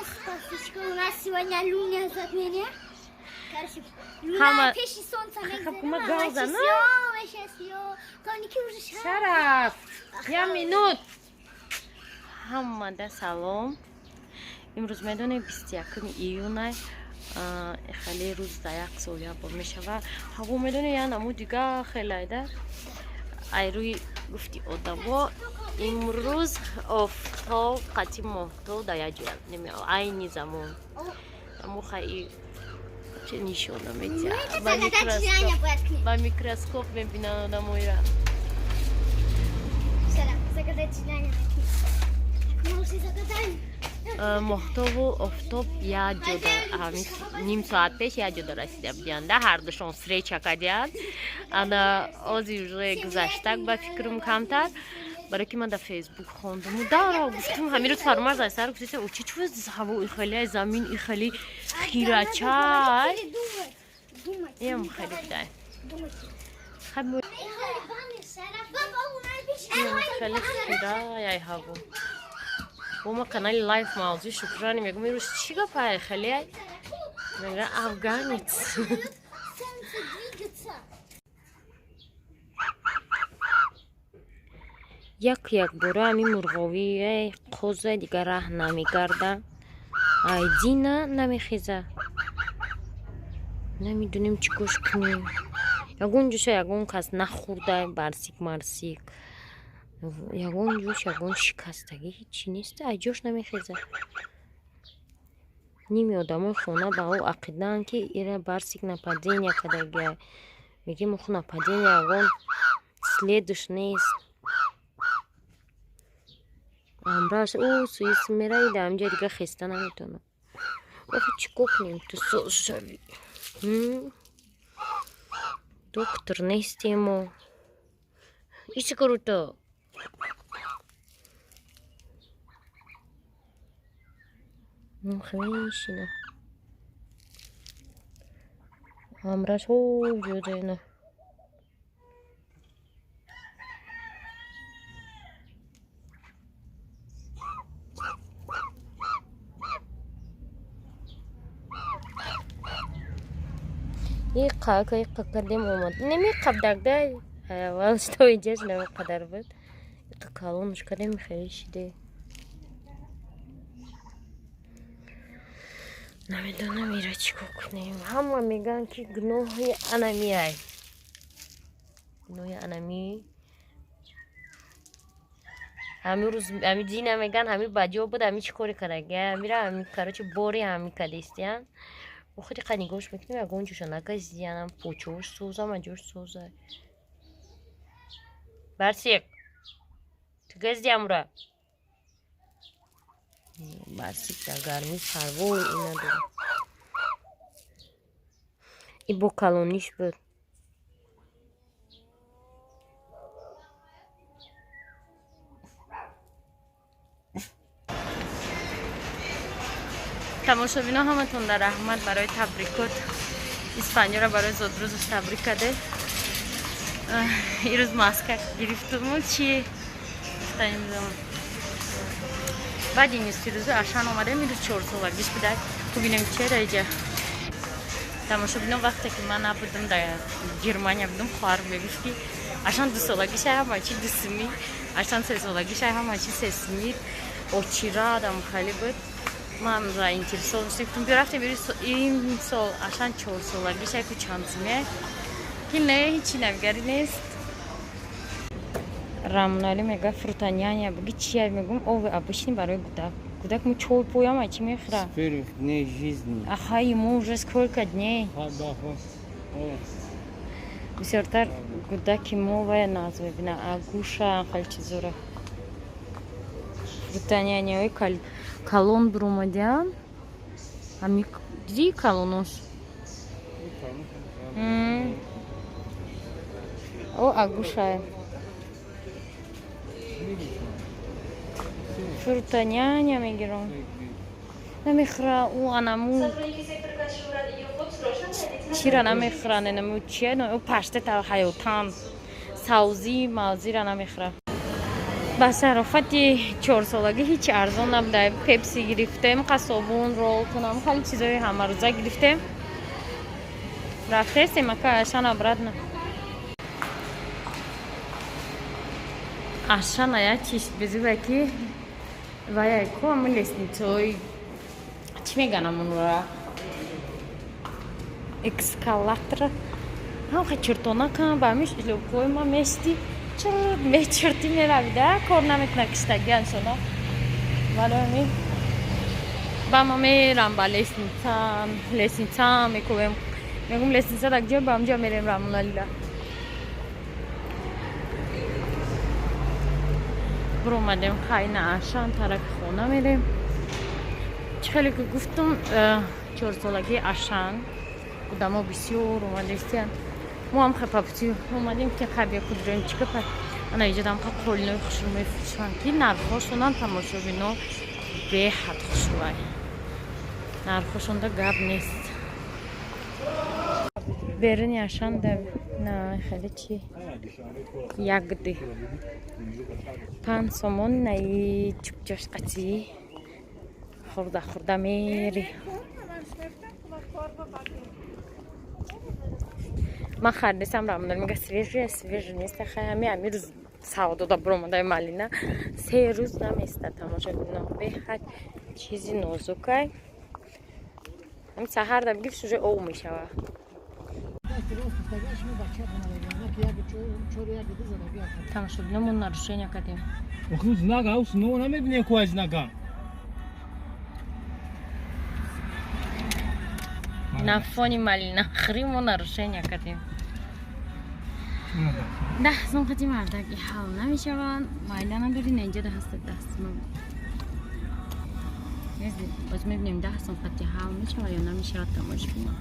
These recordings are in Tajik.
нас, подписчики, у нас сегодня лунное затмение. Короче, луна пеши солнца. Хакума гауза, ну. Шараф, я минут. Ҳамада салом. Имрӯз медонем, 21-уми июнай, хеле рӯз да як сол як бор мешава. Ҳаво, медонӣ, я намуд дига хелайда. Ай рӯи гуфти одамо, имрӯз офтоб қати моҳтоб да як ҷоя, айни замон. Аммо хай, чӣ нишона метиҳад? Ба микроскоп мебинанд одамоира. Загадать желание. Мы уже загадали. Моҳтобу офтоб як ҷода, ним соат пеш як ҷода расида будиянд, да, ҳардушон встреча кардиянд. Ана ози уже гузаштак, ба фикрам, камтар, барои ки ман дар Фейсбук хондаму даро гуфтам, ҳамин рӯз Фарумарз ай сар гуфтиса, чӣ чӯ ҳаво ихеле, замин ихели хирачай, иам хеле будай. Хеле хирай ҳаво. Бо ма канали лайф мавзӯи шукрани мегум, ирӯз чӣ гапай, хеле мега афганец. Солнце двигается. Як якбора ҳамин мурғовии қоза дигар раҳ намегарда, айдина намехеза. Намедонем, чӣ кош кунем. Ягон ҷоша ягон кас нахӯрда, барсик марсик, ягон ҷош ягон шикастагӣ, ҳичи нест, айҷош намехеза. Ними одамои хона ба ӯ ақидаанд, ки ира барсик нападения кардагия. Мегем, оху нападения ягон следуш нест. Амраш ӯ суис мераида, амҷа дига хеста наметавонад. Охи, чӣ кор кунем, ту соз шавӣ? Доктор нестемо. Ичи круто. Мешина. Амраш ҷодаина. Иқа иқа кардем, омад. Неми қабдагда аввал что иҷаш қадар буд. Иқа калонуш кардем, хеле шиде. Намедонам, ира чӣ кор кунем. Ҳама мегӯянд, ки гуноҳи анамиай, гуноҳи анами. Ҳамин рӯз ҳами дина мегӯянд, ҳами баҷо буд, ҳами чӣ коре кардаги, ҳамира ҳами, короче, бори ҳами кадестиян. Охири қа нигоҳш мекунем, ягон ҷоша нагазиянам, почош созам, аҷош соза. Барсик, ту газди амура? Барсик дар гармӣ парвои надорад. И бо калониш буд. Тамошобино, ҳаматон дар раҳмат барои табрикот. Испаниёро барои зодрӯзаш табрик карде. Ирӯз маска гирифтуму чи гуфтаним. Баъди нисфирӯзу Ашан омадем. Ирӯз чорсолагиш будак, бубинем чера иҷа. Тамошобино, вақте ки ман набудам, дар Германия будам, хоҳар мегуфт, ки Ашан дусолагиша ҳама чи 2 сумӣ, Ашан сесолагиша ҳама чи 3 сумӣ. Очирадам хеле буд. Ман заинтересован шудам, гуфтам, рафтем, ин сол Ашан чорсолагиша ку чанд сумия? Ки не, ҳичи навигарӣ нест. Рамоналӣ мега, Фрутоняня буги чия? Мегум, ови обычный барои гудак. Гудак му чой пояма чи мехӯра? С первых дней жизни. Аха, ему уже сколько дней? Бисёртар гудаки мо вая наз мебина, Агуша, хеле чизора. Фрутоняняҳои калон буромадиан. Ами диди калонош? О, Агушая. Фрутоняня мегирам. Намехӯра ӯ анаму чира намехӯра, ненаму чия, ӯ паштета ҳаётан савзӣ мавзира намехӯра. Ба шарофати чорсолагӣ ҳеҷ арзон набуда. Пепси гирифтем, қасобун, рол кунам, хеле чизои ҳамарӯза гирифтем. Рафтестем ака Ашан обратно. Ашана я чиш безуба ки вая ку ами лестницаҳои чӣ меганам онро, эскалатор ҳамха чиртона кам ба ҳами шлёпкаҳои ма мешти чир мечиртӣ меравида, кор намекуна киштагиан шуда. Барои ҳамин ба ма мерам ба лестница, лестница мекувем. Мегум, лестница дар куҷо? Ба ҳамҷо мерем Рамоналила. Биромадем, хайна Ашан тарафи хона мерем. Чӣ хеле ки гуфтум, чорсолагии Ашан, одамо бисёр омадестиянд. Мо ҳам хепапути омадем ки хабия куҷоем, чӣ гапа. Ана иҷодам ха қолинои хушрӯ мефурӯшанд, ки нархҳошонам, тамошобино, беҳад хушрӯай. Нархҳошонда гап нест. Беруни Ашан да на хеле чи ягди 5 сомон наи чупчаш қатӣ хурда хурда мери. Ман харидисам. Рамоналӣ мега, свежий, свежий нест. Хай, ҳами рӯз савдода биромадаи малина 3 рӯз наместа. Тамошобино, беҳад чизи нозукай. Ҳами саҳар да бигириш, уже об мешава. Тамошобино, мо нарушение кардем. Охир знак аус но намебинем ку знака. На фони малинахӯрӣ мо нарушение кардем. 10 сом қати мардак ҳал намешаванд. Майла надори, на инҷа ҳаста 10 сом. Боз мебинем, 10 сом қати ҳал мешава ё намешавад, тамошобино.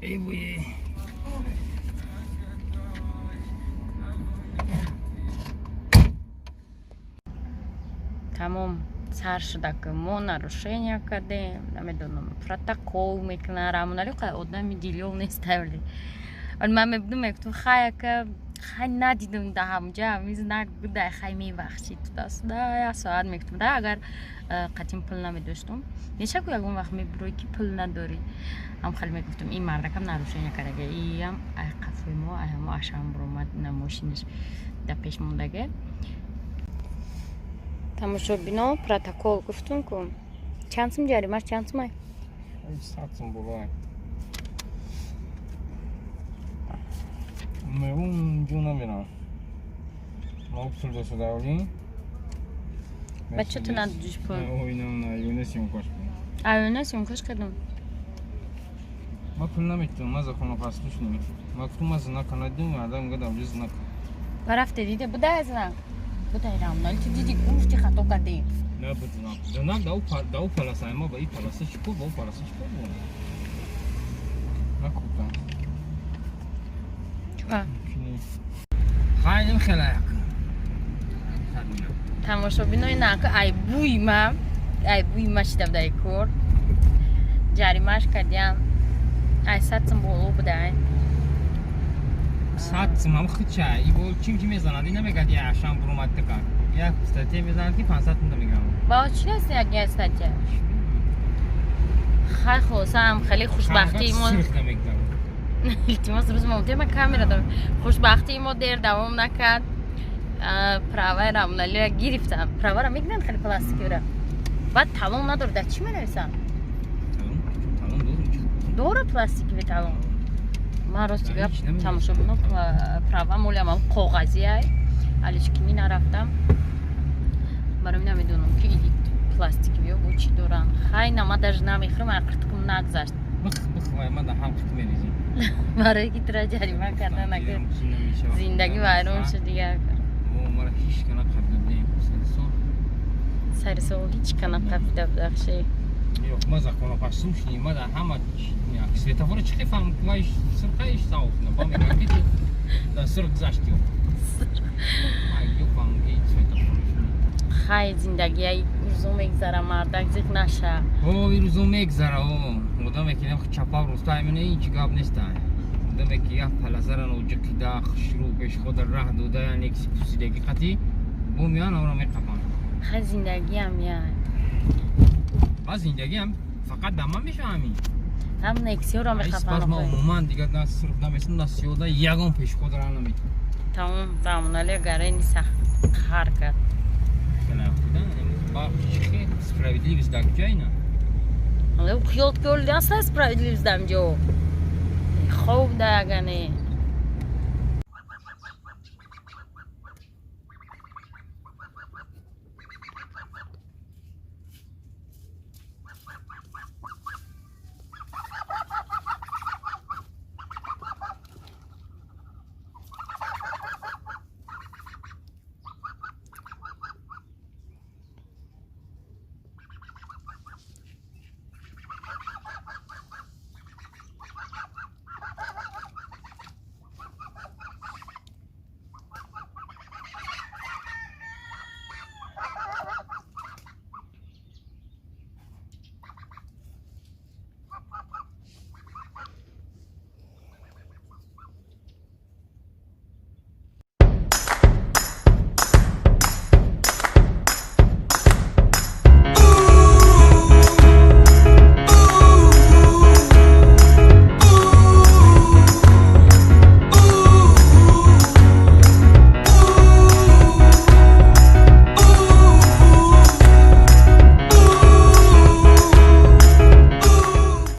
Эй буе. Тамом, сар шуда ки мо нарушение кардем. Намедонам, протокол мекунад. Рамоналӣ одами дилёв неставли. Ман мебудум, мегуфтум, хай ака, хай, надидум, да ҳамҷа ҳами знак буда, хай, мебахшид, туда-сюда, як соат мегуфтум да, агар қатъин пул намедоштум. Нешаку ягон вақт мебурӯй ки пул надорӣ. Ҳам хеле мегуфтум, ин мардакам нарушение кардага, иам ай қафои мо, ай ҳамо Ашан буромад, на мошинаш да пеш мондаге. Тамошобино, протокол гуфтум ку, чанд сум ҷаримаш, чанд сумай? 100 сум болай. Меун ҷо намерам. Ма пул дошта Ба чо ту надодиш пул? Ойнам на юне съёмкаш. Аюна съёмкаш кардам. Ма пул наметавонам, ма законопослушный. Ма гуфтум, ма знака надидум, адам мегӯяд, авҷи знак. Ба рафте диде будай знак. Будай, Рамонали, ту диди, гуфти, хато кардем. Набуд знак. Знак да у полоса, ма ба и полоса чӣ кор, ба у полоса чӣ кор бо? Накупам. Чука? Хайдем хелаяк. Тамошобинои, нака ай буй ма, ай буй ма шида будай кор. Ҷаримаш кардям. Ай 100 сум боло будай. 100 сум ҳам хича. Ибо чим чи мезанад? Ина мегӯяд, я Ашан буромад така. Як статья мезанад ки 500 сум мегирам. Ба чӣ аст як статья? Хай, хулосаам, хеле хушбахтии мо. Илтимос, рӯз мо ма камера дорам. Хушбахтии мо дер давом накард. Праваи Рамоналиро гирифтам. Правара мегиранд хеле пластикиро. Баъд талон надор, да чӣ менависам? Дора пластиковый талон. Ман рости гап, тамошобино, права молям коғазиай. Алишкини нарафтам. Барои намедонам ки пластиковый бо чӣ доранд. Хай, на, ма даже намехӯрам, ақртикум нагзашт. Бих бих, вай ма да ҳам қит мерезим. Барои ки тура ҷарима карда накард. Зиндагӣ вайрон шуд дигар. Мара ҳеҷ кана қабида будем сари сол. Сари сол ҳеҷ кана қабида будахши. Ёк, ма законопослушный, ма дар ҳама светофора чӣ фаҳм, вай сирқаиш савфна, ба мегӯяд ки дар сир гузашти. Ё фаҳм ки светофор. Хай, зиндагия рӯзо мегзара, мардак, зиқ наша. О, рӯзо мегзара, о одаме ки чапа руста, аймина ҳеҷ гап неста. Одаме ки як полоса ра ноҷиқида, хушрӯ пешхода раҳ дода, яъне ки пусидаги қатӣ бо меян, онро меқапанд. Хай, зиндагиам я. Ба зиндагиам фақат дама мешава ҳамин. Ҳам нексиёро Баъд ма мехапанд. Умуман дигар на сурх намесам, на сиёда, ягон пешхода ра наметам. Тамом, Раҳмоналӣ гарени сахт қаҳр кард. Справедливость дар куҷа ина? Хиёл ки оли аста справедливость дар инҷо хоб да ягане.